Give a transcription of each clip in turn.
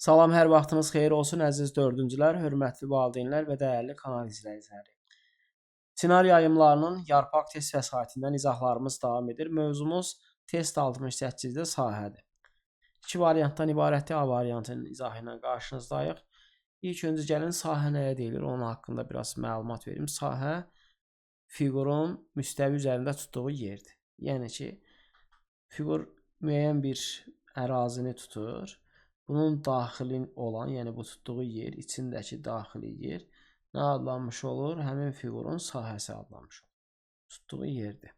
Salam, hər vaxtınız xeyir olsun əziz dördüncülər, hörmətli valideynlər və dəyərli kanal izləyiciləri. Sinar yayımlarının yarpaq test vəsaitindən izahlarımız davam edir. Mövzumuz test 68-də sahədir. İki variantdan ibarətdir. A variantının izahı ilə qarşınızdayıq. İlk öncə gəlin sahə nəyə deyilir, onun haqqında biraz məlumat verim. Sahə fiqurun müstəvi üzərində tutduğu yerdir. Yəni ki, fiqur müəyyən bir ərazini tutur. Bunun daxili olan, yəni bu tutduğu yer, içindəki daxili yer nə adlanmış olur? Həmin fiqurun sahəsi adlanmış olur. Tutduğu yerdir.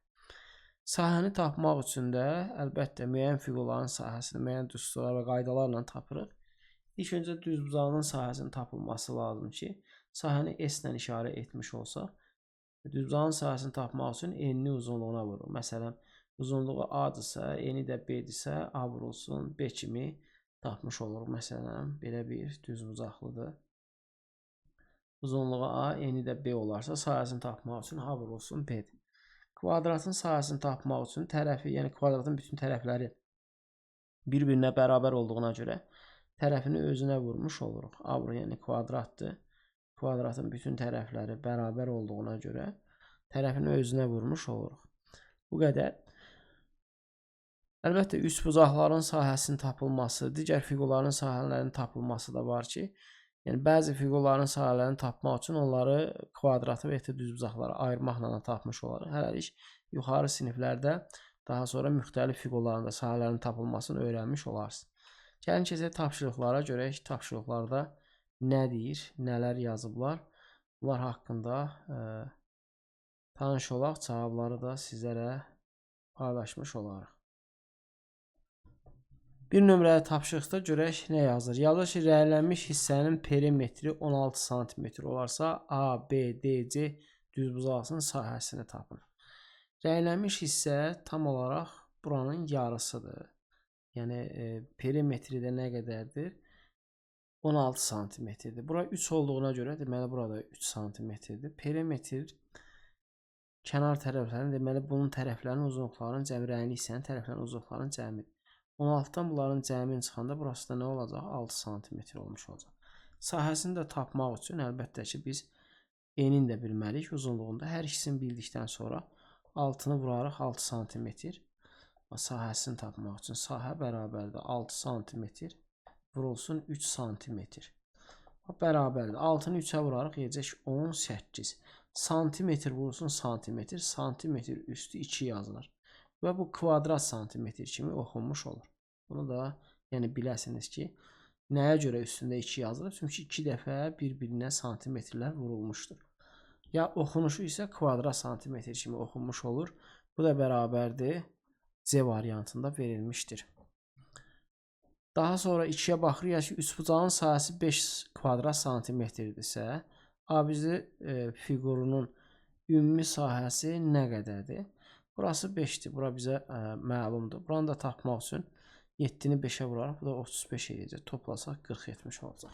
Sahəni tapmaq üçün də əlbəttə müəyyən fiqurların sahəsini müəyyən düsturlar və qaydalarla tapırıq. İlk öncə düzbucağının sahəsinin tapılması lazım ki, sahəni S ilə işarə etmiş olsaq, düzbucağın sahəsini tapmaq üçün enini uzunluğuna vururuq. Məsələn, uzunluğu A-dırsa, eni də B-dirsə, A vurulsun B kimi tapmış oluruq. Məsələn, belə bir düzbucaqlıdır. Uzunluğu A, eni də B olarsa, sahəsini tapmaq üçün A vurulsun B-dir. Kvadratın sahəsini tapmaq üçün tərəfi, yəni kvadratın bütün tərəfləri bir-birinə bərabər olduğuna görə tərəfini özünə vurmuş oluruq. A vur, yəni kvadratdır. Kvadratın bütün tərəfləri bərabər olduğuna görə tərəfini özünə vurmuş oluruq. Bu qədər. Əlbəttə, üçbucaqların sahəsinin tapılması, digər fiqurların sahələrinin tapılması da var ki, yəni bəzi fiqurların sahələrini tapmaq üçün onları kvadratı və ya düzbucaqlara ayırmaqla da tapmış olarıq. Hələlik yuxarı siniflərdə daha sonra müxtəlif fiqurların da sahələrinin tapılmasını öyrənmiş olarsınız. Gəlin keçək tapşırıqlara, görək tapşırıqlarda nə deyir, nələr yazıblar. Bunlar haqqında tanış olaq, cavabları da sizlərə paylaşmış olarıq. Bir nömrəli tapşırıqda görək nə yazır. Yazır ki, rənglənmiş hissənin perimetri 16 sm olarsa A, B, D, C düzbucağısının sahəsini tapın. Rənglənmiş hissə tam olaraq buranın yarısıdır. Yəni perimetri də nə qədərdir? 16 sm-dir. Bura 3 olduğuna görə deməli burada 3 sm-dir. Perimetr kənar tərəflərinin, deməli bunun tərəflərinin uzunluqlarının cəmi, rəngli hissənin tərəflərinin uzunluqlarının cəmidir. 16-dan bunların cəmini çıxanda burası da nə olacaq? 6 sm olmuş olacaq. Sahəsini də tapmaq üçün əlbəttə ki, biz enini də bilməliyik, uzunluğunda. Hər ikisini bildikdən sonra 6-nı vurarıq 6 sm. Sahəsini tapmaq üçün sahə bərabərdir 6 sm vurulsun 3 sm. Bərabərdir. 6-nı 3-ə vurarıq, yeyəcək 18. Santimetr vurulsun santimetr, santimetr üstü 2 yazılır. Və bu kvadrat santimetr kimi oxunmuş olur. Bunu da yəni biləsiniz ki, nəyə görə üstündə 2 yazılır? Çünki 2 dəfə bir-birinə santimetrlər vurulmuşdur. Ya oxunuşu isə kvadrat santimetr kimi oxunmuş olur. Bu da bərabərdir C variantında verilmişdir. Daha sonra 2-yə baxırıq. Yəni ki, üçbucağın sahəsi 5 kvadrat santimetrdirsə, ABC fiqurunun ümumi sahəsi nə qədərdir? Burası 5-dir. Bura bizə məlumdur. Buranı da tapmaq üçün 7-ni 5-ə vurarıq. Bu da 35 eləyəcək. Toplasaq 40 etmiş olacaq.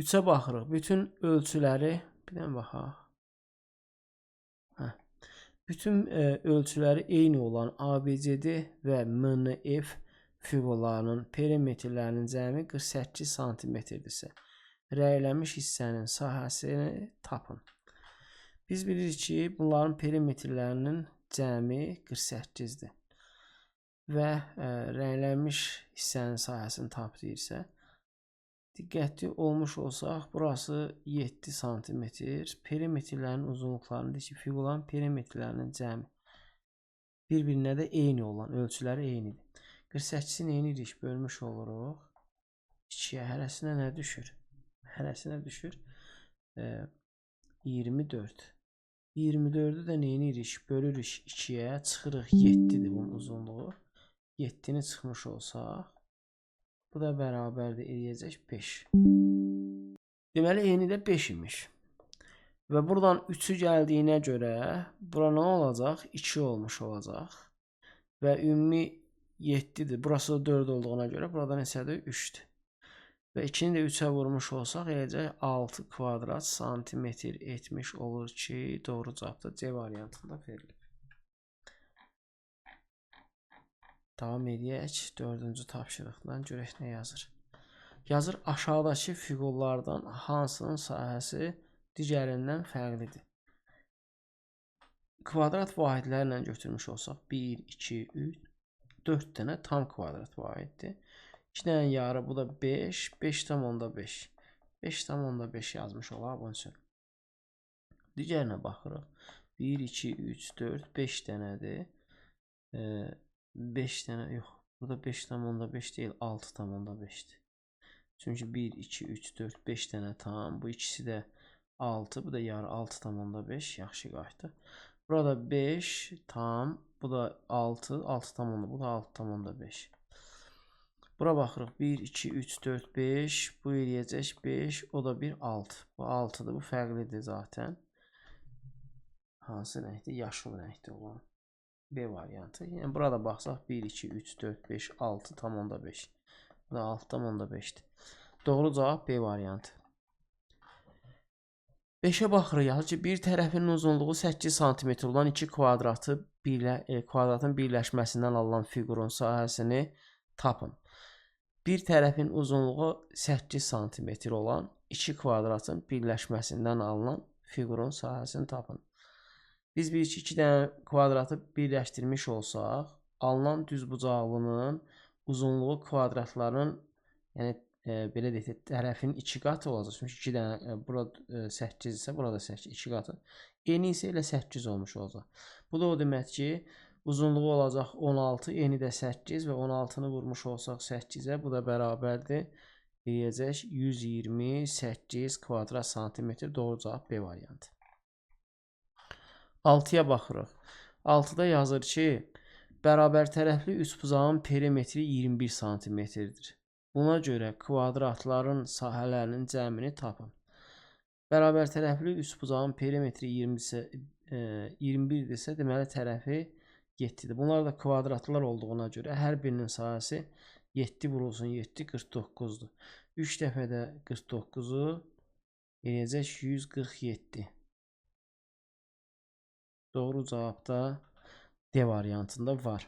3-ə baxırıq. Bütün ölçüləri bir dənə baxaq. Bütün ölçüləri eyni olan ABCD və MNF fiqurlarının perimetrlərinin cəmi 48 sm-dirsə, rənglənmiş hissənin sahəsini tapın. Biz bilirik ki, bunların perimetrlərinin cəmi 48-dir. Və rənglənmiş hissənin sahəsini tap deyirsə, diqqətli olmuş olsaq, burası 7 sm. Perimetrlərin uzunluqlarını deyir ki, fiqurların perimetrlərinin cəmi bir-birinə də eyni olan, ölçüləri eynidir. 48-i nə edirik? Bölmüş oluruq 2-yə. Hərəsinə nə düşür? Hərəsinə düşür 24. 24-ü də nə edirik? Bölürük 2-yə, çıxırıq 7-dir bunun uzunluğu. 7-ni çıxmış olsaq, bu da bərabərdir eləyəcək 5. Deməli, eni də 5 imiş. Və buradan 3-ü gəldiyinə görə bura nə olacaq? 2 olmuş olacaq. Və ümumi 7-dir. Burası da 4 olduğuna görə burada neçədir? 3-dür. Və 2-ni də 3-ə vurmuş olsaq, eləyəcək 6 kvadrat santimetr etmiş olur ki, doğru cavab da C variantında verilib. Davam edək. 4-cü tapşırıqdan görək nə yazır. Yazır, aşağıdakı fiqurlardan hansının sahəsi digərindən fərqlidir? Kvadrat vahidlərlə götürmüş olsaq 1, 2, 3, 4 dənə tam kvadrat vahiddir. 2 dənə yarı, bu da 5, 5,5. 5,5 yazmış olar bunun üçün. Digərinə baxırıq. 1, 2, 3, 4, 5 dənədir. 5 dənə, yox, burada 5,5 deyil, 6,5-dir. Çünki 1, 2, 3, 4, 5 dənə tam. Bu ikisi də 6, bu da yarı 6,5. Yaxşı qayıtdı. Burada 5 tam, bu da 6, 6,5, bu da 6,5. Bura baxırıq. 1, 2, 3, 4, 5. Bu eləyəcək 5, o da 1, 6. Bu 6-dır, bu fərqlidir zaten. Hansı rəngdir? Yaşıl rəngdə olan B variantı. Yəni burada baxsaq 1, 2, 3, 4, 5, 6,5. Bu da 6,5-dir. Doğru cavab B variantı. 5-ə baxırıq. Yazır ki, bir tərəfinin uzunluğu 8 sm olan iki kvadratı kvadratın birləşməsindən alınan fiqurun sahəsini tapın. Bir tərəfin uzunluğu 8 sm olan iki kvadratın birləşməsindən alınan fiqurun sahəsini tapın. Biz bir iki dənə kvadratı birləşdirmiş olsaq, alınan düzbucaqlının uzunluğu kvadratların, yəni belə deyək də, tərəfin 2 qatı olacaq. Çünki 2 dənə, bura 8 isə burada 8, 2 qatı. Eni isə elə 8 olmuş olacaq. Bu da o demək ki, uzunluğu olacaq 16, eni də 8 və 16-nı vurmuş olsaq 8-ə, bu da bərabərdir. Deyəcək 128 kvadrat santimetr. Doğru cavab B variantı. 6-ya baxırıq. 6-da yazır ki, bərabər tərəfli üçbucağın perimetri 21 santimetrdir. Buna görə kvadratların sahələrinin cəmini tapın. Bərabər tərəfli üçbucağın perimetri 21-dirsə, deməli tərəfi 7-dir. Bunlar da kvadratlar olduğuna görə hər birinin sahəsi 7 vurulsun 7, 49-dur. 3 dəfə də 49-u eləyəcək 147. Doğru cavab da D variantında var.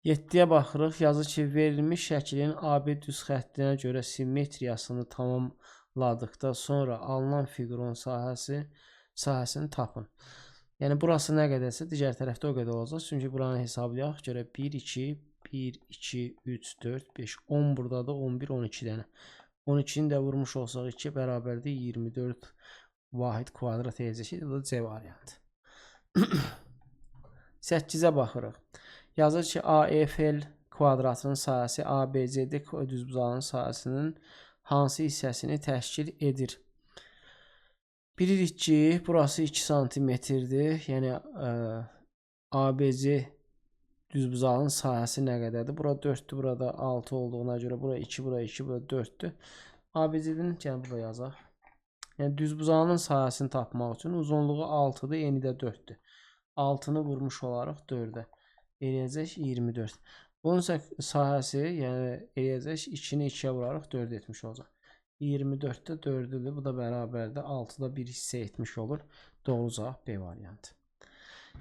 7-yə baxırıq. Yazır ki, verilmiş şəklin AB düz xəttinə görə simmetriyasını tamamladıqda sonra alınan fiqurun sahəsini tapın. Yəni, burası nə qədərsə, digər tərəfdə o qədər olacaq. Çünki buranı hesablayaq. Görə 1, 2, 1, 2, 3, 4, 5, 10 buradadır, 11, 12 dənə. 12-ni də vurmuş olsaq 2 bərabərdir 24 vahid kvadrat eləyəcək. Bu da C variantı. 8-ə baxırıq. Yazır ki, AFL kvadratının sahəsi ABCD düzbucağının sahəsinin hansı hissəsini təşkil edir? Bilirik ki, burası 2 santimetrdir. Yəni, ABC düzbucağının sahəsi nə qədərdir? Bura 4-dür, burada 6 olduğuna görə bura 2, bura 2, bura 4-dür. ABC-nin, yəni burada yazaq. Yəni, düzbucağının sahəsini tapmaq üçün uzunluğu 6-dır, eni də 4-dür. 6-nı vurmuş olaraq 4-ə. Eləyəcək 24. Bunun isə sahəsi, yəni eləyəcək 2-ni 2-yə vuraraq 4 etmiş olacaq. 24-də 4-dür. Bu da bərabərdir. 6-da 1 hissə etmiş olur. Doğru cavab B variantı.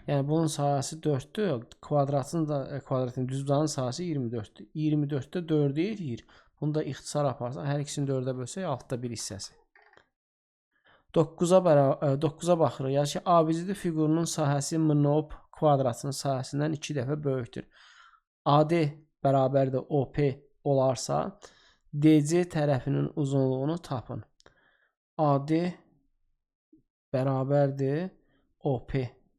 Yəni bunun sahəsi 4-dür. Kvadratın da düzbucağın sahəsi 24-dür. 24-də 4-ü eləyir. Bunu da ixtisar aparsaq, hər ikisini 4-ə bölsək 6-da 1 hissəsi. 9-a baxırıq. Yəni ki, ABCD fiqurunun sahəsi MNOP kvadratının sahəsindən 2 dəfə böyükdür. AD bərabərdir OP olarsa, DC tərəfinin uzunluğunu tapın. AD bərabərdir OP.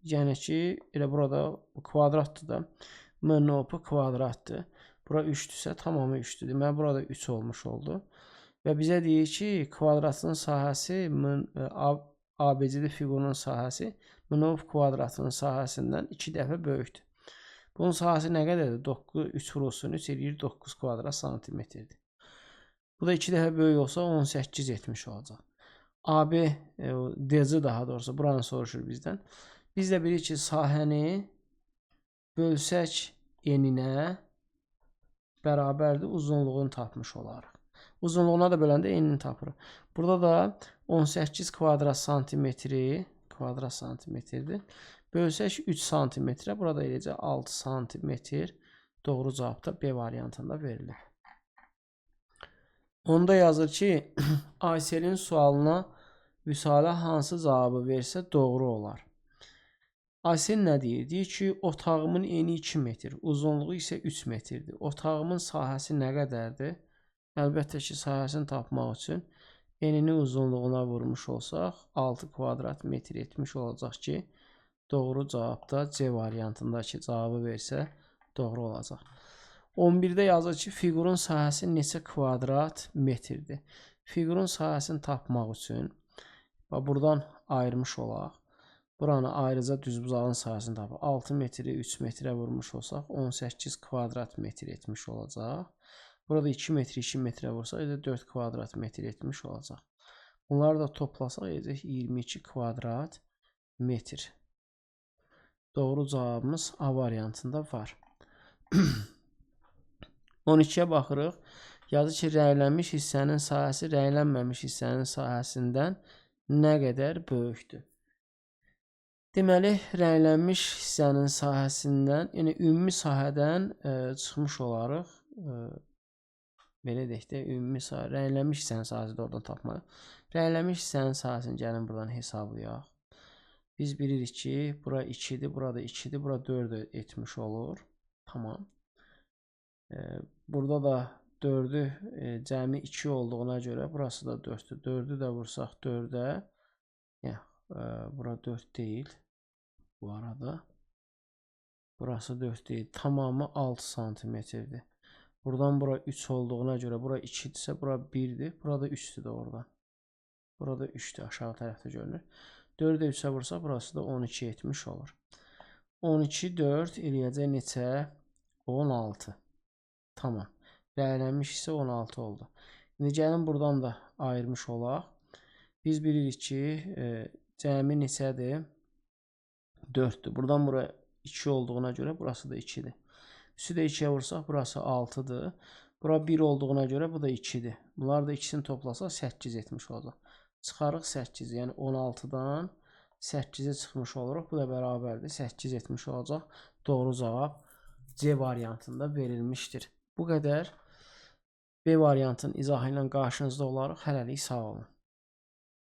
Yəni ki, elə burada kvadratdır da. MNOP kvadratdır. Bura 3-dürsə, tamamı 3-dür. Deməli, burada 3 olmuş oldu. Və bizə deyir ki, kvadratın sahəsi ABCD fiqurunun sahəsi MNOP kvadratının sahəsindən 2 dəfə böyükdür. Bunun sahəsi nə qədərdir? 9, 3 vurulsun 3 eləyir 9 kvadrat santimetrdir. Bu da 2 dəfə böyük olsa 18 etmiş olacaq. AB, DC daha doğrusu buranı soruşur bizdən. Biz də bilirik ki, sahəni bölsək eninə bərabərdir, uzunluğunu tapmış olarıq. Uzunluğuna da böləndə enini tapırıq. Burada da 18 kvadrat santimetri kvadrat santimetrdir. Bölsək 3 santimetrə, burada eləcə 6 santimetr. Doğru cavab da B variantında verilir. Onda yazır ki, Ayselin sualına Vüsalə hansı cavabı versə doğru olar. Aysel nə deyir? Deyir ki, otağımın eni 2 metr, uzunluğu isə 3 metrdir. Otağımın sahəsi nə qədərdir? Əlbəttə ki, sahəsini tapmaq üçün enini uzunluğuna vurmuş olsaq 6 kvadrat metr etmiş olacaq ki, doğru cavab da C variantındakı cavabı versə doğru olacaq. 11-də yazır ki, fiqurun sahəsi neçə kvadrat metrdir? Fiqurun sahəsini tapmaq üçün buradan ayırmış olaq. Buranı ayrıca düzbucağın sahəsini tapaq. 6 metri 3 metrə vurmuş olsaq 18 kvadrat metr etmiş olacaq. Burada 2 metri 2 metrə vursaq elə 4 kvadrat metr etmiş olacaq. Bunları da toplasaq edəcək 22 kvadrat metr. Doğru cavabımız A variantında var. 12-yə baxırıq. Yazır ki, rənglənmiş hissənin sahəsi rənglənməmiş hissənin sahəsindən nə qədər böyükdür? Deməli, rənglənmiş hissənin sahəsindən, yəni ümumi sahədən çıxmış olarıq. Belə deyək də, ümumi sahə, rənglənmiş hissənin sahəsini də oradan tapmalıyıq. Rənglənmiş hissənin sahəsini gəlin buradan hesablayaq. Biz bilirik ki, bura 2-dir, burada 2-dir, bura 4 etmiş olur. Tamam. Burada da 4-ü cəmi 2 olduğuna görə burası da 4-dür. 4-ü də vursaq 4-ə, yəni, bura 4 deyil bu arada. Burası 4 deyil. Tamamı 6 santimetrdir. Buradan bura 3 olduğuna görə bura 2-dirsə bura 1-dir. Burada 3-dür də oradan. Burada 3-dür, aşağı tərəfdə görünür. 4-ə 3-ə vursaq burası da 12 etmiş olur. 12, 4 eləyəcək neçə? 16. Tamam. Rənglənmiş isə 16 oldu. İndi gəlin buradan da ayırmış olaq. Biz bilirik ki, cəmi neçədir? 4-dür. Buradan bura 2 olduğuna görə burası da 2-dir. 3-ü də 2-yə vursaq burası 6-dır. Bura 1 olduğuna görə bu da 2-dir. Bunlar da ikisini toplasaq 8 etmiş olacaq. Çıxarıq 8, yəni 16-dan 8-ə çıxmış oluruq. Bu da bərabərdir. 8 etmiş olacaq. Doğru cavab C variantında verilmişdir. Bu qədər. B variantının izahı ilə qarşınızda olarıq. Hələlik sağ olun.